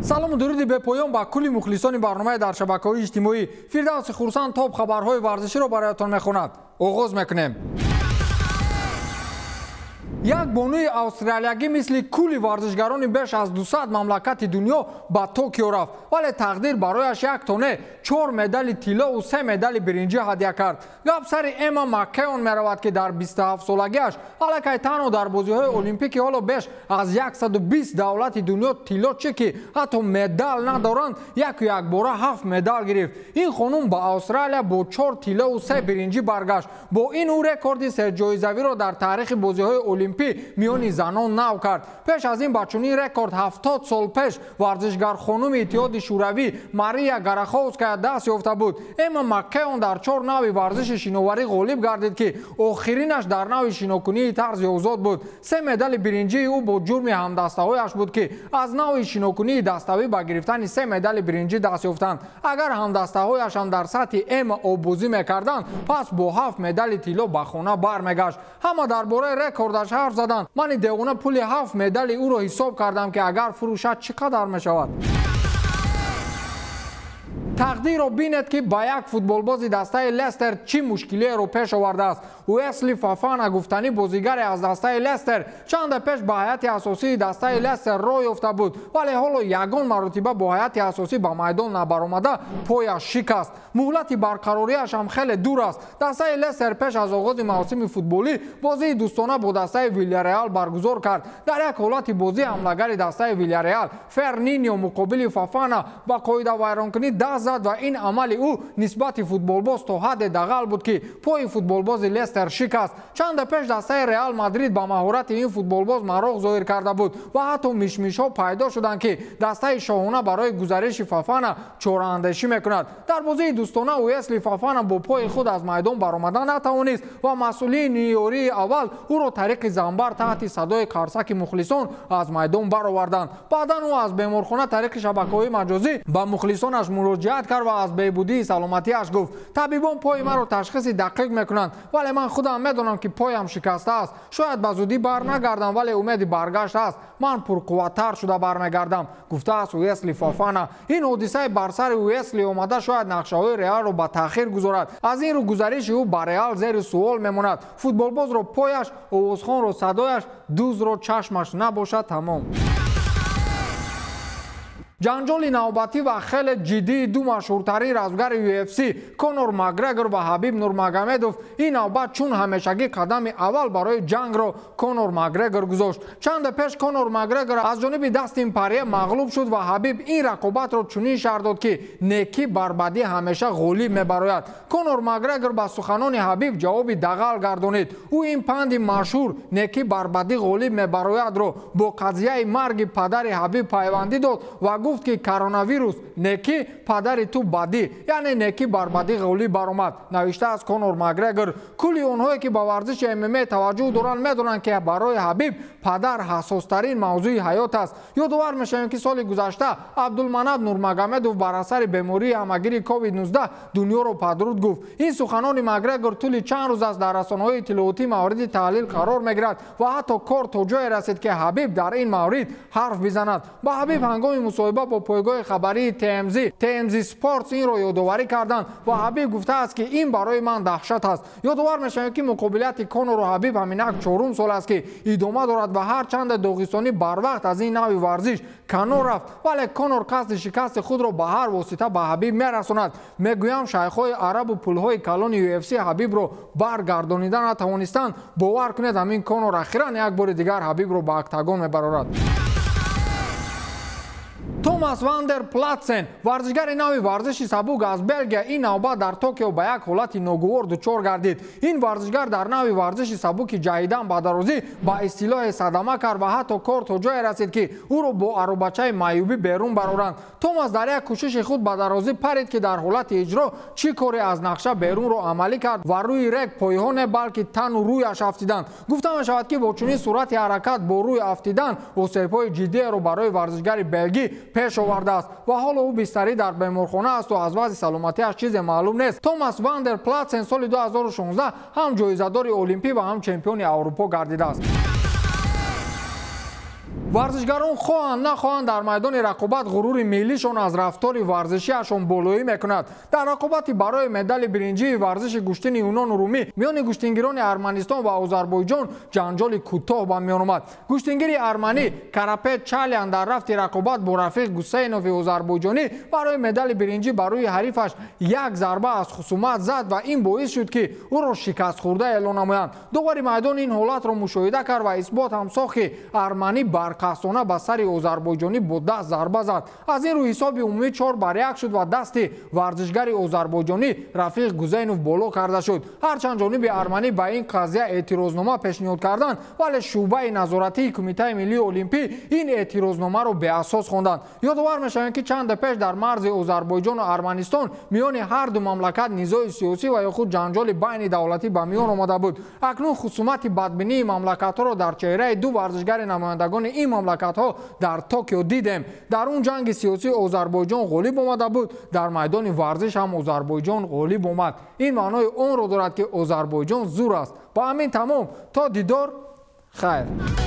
Салому дуруди бепоён ба кулли мухлисони барномаи дар шабакаҳои иҷтимоӣ. Фирдавси Хурсанд топ хабарҳои варзиширо бароятон мехонад. Оғоз мекунем. Як бонуи австралиягӣ мисли кулли варзишгарони беш аз 200 мамлакати дунё ба Токио рафт, вале тақдир барояш як тоне 4 медали тиллову 3 медали биринҷӣ ҳадя кард. Гап сари Эмма Маккеон меравад, ки дар 27-солагиаш аллакай танҳо дар бозиҳои олимпикӣ ҳоло беш аз 120 давлати дунё тилло чӣ ки ҳатто медал надоранд, яку якбора 7 медал гирифт. Ин хонум ба Австралия бо 4 тиллову 3 биринҷӣ баргашт. Бо ин ӯ рекорди серҷоизавиро дар таърихи бозиҳои олимпӣ миёни занон нав кард. Пеш аз ин ба чунин рекорд 70 сол пеш варзишгар хонуми Иттиҳоди Шӯравӣ Мария Гараховская даст ёфта буд. Эмма Маккеон дар 4 навъи варзиши шиноварӣ ғолиб гардид, ки охиринаш дар навъи шинокунии тарзи озод буд. 3 медали биринҷии ӯ бо ҷурми ҳамдастаҳояш буд, ки аз навъи шинокунии даставӣ ба гирифтани 3 медали биринҷӣ даст ёфтанд. Агар ҳамдастаҳояш ҳам дар сатҳи Эмма оббозӣ мекарданд, пас бо 7 медали тилло ба хона бармегашт. Ҳама дар бораи рекордаш ҳарф заданд. Мани девона пули 7 медали ӯро ҳисоб кардам, ки агар фурӯшад чӣ қадар мешавад. Тақдирро бинед, ки ба як футболбози дастаи Лестер чӣ мушкилиеро пеш овардааст. Уэсли Фафана гуфтанӣ бозигаре аз дастаи Лестер чанде пеш ба ҳайати асосии дастаи Лестер роҳ ёфта буд, вале ҳоло ягон маротиба бо ҳайати асосӣ ба майдон набаромада пояш шикаст. Муҳлати барқарориаш ҳам хеле дур аст. Дастаи Лестер пеш аз оғози мавсими футболӣ бозии дӯстона бо дастаи Вильяреал баргузор кард. Дар як ҳолати бозӣ ҳамлагари дастаи Вильяреал Фернинио муқобили Фафана ба қоидавайронкунӣ даст зад ва ин амали ӯ нисбати футболбоз то ҳадде дағал буд, ки пои футболбози Лестер шикаст. Чанде пеш дастаи Реал Мадрид ба маҳорати ин футболбоз мароқ зоҳир карда буд ва ҳатто мишмишҳо пайдо шуданд, ки дастаи шоҳона барои гузариши Фафана чораандешӣ мекунад. Дар бозии дӯстона Уэсли Фафана бо пои худ аз майдон баромада натавонист ва масъулини ёрии аввал ӯро тариқи занбар таҳти садои қарсаки мухлисон аз майдон бароварданд. Баъдан ӯ аз беморхона тариқи шабакаҳои маҷозӣ ба мухлисонаш муроҷиат кард ва аз беҳбудии саломатиаш гуфт: табибон пои маро ташхиси дақиқ мекунанд, вале ман худам медонам, ки поям шикаста аст. Шояд ба зудӣ бар нагардам, вале умеди баргашт аст. Ман пурқувваттар шуда бармегардам, гуфтааст Уэсли Фафана. Ин ҳодисаи бар сари Уэсли омада шояд нақшаҳои Реалро ба таъхир гузорад. Аз ин рӯ гузариши ӯ ба Реал зери суол мемонад. Футболбозро пояш, овозхонро садояш, дузро чашмаш набошад тамом. Ҷанҷоли навбатӣ ва хеле ҷиддии ду машҳуртарин размгари UFC Конор Макгрегор ва Ҳабиб Нурмагомедов ин навбат чун ҳамешагӣ қадами аввал барои ҷангро Конор Макгрегор гузошт. Чанде пеш Конор Макгрегор аз ҷониби Дастин Парье мағлуб шуд ва Ҳабиб ин рақобатро чунин шарҳ дод, ки некӣ бар бадӣ ҳамеша ғолиб мебарояд. Конор Макгрегор ба суханони Ҳабиб ҷавоби дағал гардонид. Ӯ ин панди машҳур некӣ бар бадӣ ғолиб мебароядро бо қазияи марги падари Ҳабиб пайвандӣ дод ва гуфт, ки коронавирус некӣ, падари ту бадӣ, яъне некӣ бар бадӣ ғолиб баромад, навиштааст Конор Макгрегор. Кулли онҳое, ки ба варзиши ММА таваҷҷӯҳ доранд, медонанд, ки барои Ҳабиб падар ҳассостарин мавзӯи ҳаёт аст. Ёдовар мешавем, ки соли гузашта Абдулманаб Нурмагомедов бар асари бемории ҳамагири COVID-19 дунёро падруд гуфт. Ин суханони Макгрегор тӯли чанд рӯз аст дар расонаҳои иттилоотӣ мавриди таҳлил қарор мегирад ва ҳатто кор то ҷое расид, ки Ҳабиб дар ин маврид ҳарф бизанад. Ба Ҳабиб ҳангоми мусоҳиба бо пойгоҳи хабарии TMZ Sports инро ёдоварӣ карданд ва Ҳабиб гуфтааст, ки ин барои ман даҳшат аст. Ёдовар мешавем, ки муқобилияти Конору Ҳабиб ҳаминак 4 сол аст, ки идома дорад ва ҳарчанде доғистонӣ барвақт аз ин навъи варзиш канор рафт, вале Конор қасди шикасти худро ба ҳар восита ба Ҳабиб мерасонад. Мегӯям, шайхҳои арабу пулҳои калони UFC Ҳабибро баргардонида натавонистанд. Бовар кунед, ҳамин Конор ахиран як бори дигар Ҳабибро ба октагон мебарорад. Томас Вандер Платсен, варзишгари нави варзиши сабук аз Белгия, ин навбат дар Токио ба як ҳолати ногувор дучор гардид. Ин варзишгар дар нави варзиши сабуки ҷаҳидан ба дарозӣ ба истилоҳе садама кард ва ҳатто кор то ҷое расид, ки ӯро бо аробачаи маъюбӣ берун бароранд. Томас дар як кӯшиши худ ба дарозӣ парид, ки дар ҳолати иҷро чӣ коре аз нақша берунро амалӣ кард ва рӯи рек пойҳо не, балки тану рӯяш афтиданд. Гуфта мешавад, ки бо чунин суръати ҳаракат бо рӯй афтидан осебҳои ҷиддиеро барои варзишгари белгӣ пеш овардааст ва ҳоло ӯ бистарӣ дар беморхона аст ва аз вазъи саломатиаш чизе маълум нест. Томас Вандер Платсен соли 2016 ҳам ҷоизадори олимпӣ ва ҳам чемпиони Аврупо гардидааст. Варзишгарон хоҳанд нахоҳанд дар майдони рақобат ғурури миллишон аз рафтори варзишиашон болоӣ мекунад. Дар рақобати барои медали биринҷии варзиши гӯштини юнону румӣ миёни гӯштингирони Арманистон ва Озарбойҷон ҷанҷоли кӯтоҳ ба миён омад. Гӯштингири арманӣ Карапет Чалян дар рафти рақобат бо Рафиқ Гусейнови озарбойҷонӣ барои медали биринҷӣ ба рӯи ҳарифаш як зарба аз хусумат зад ва ин боис шуд, ки ӯро шикастхӯрда эълон намоянд. Довари майдон ин ҳолатро мушоҳида кард ва исбот ҳам сохт, ки арманӣ барқасдона ба сари озарбойҷонӣ бо даст зарба зад. Аз ин рӯ ҳисоби умумӣ 4-1 шуд ва дасти варзишгари озарбойҷонӣ Рафиқ Гузейнов боло карда шуд. Ҳарчанд ҷониби арманӣ ба ин қазия эътирознома пешниҳод карданд, вале шӯъбаи назоратии Кумитаи миллии олимпӣ ин эътирозномаро беасос хонданд. Ёдовар мешавем, ки чанде пеш дар марзи Озарбойҷону Арманистон миёни ҳар ду мамлакат низои сиёсӣ ва ё худ ҷанҷоли байни давлатӣ ба миён омада буд. Акнун хусумати бадбинии мамлакатҳоро дар чеҳраи ду варзишгари намояндагони ин мамлакатҳо дар Токио дидем. Дар он ҷанги сиёсӣ Озарбойҷон ғолиб омада буд, дар майдони варзиш ҳам Озарбойҷон ғолиб омад. Ин маънои онро дорад, ки Озарбойҷон зур аст. Ба ҳамин тамом, то дидор, хайр.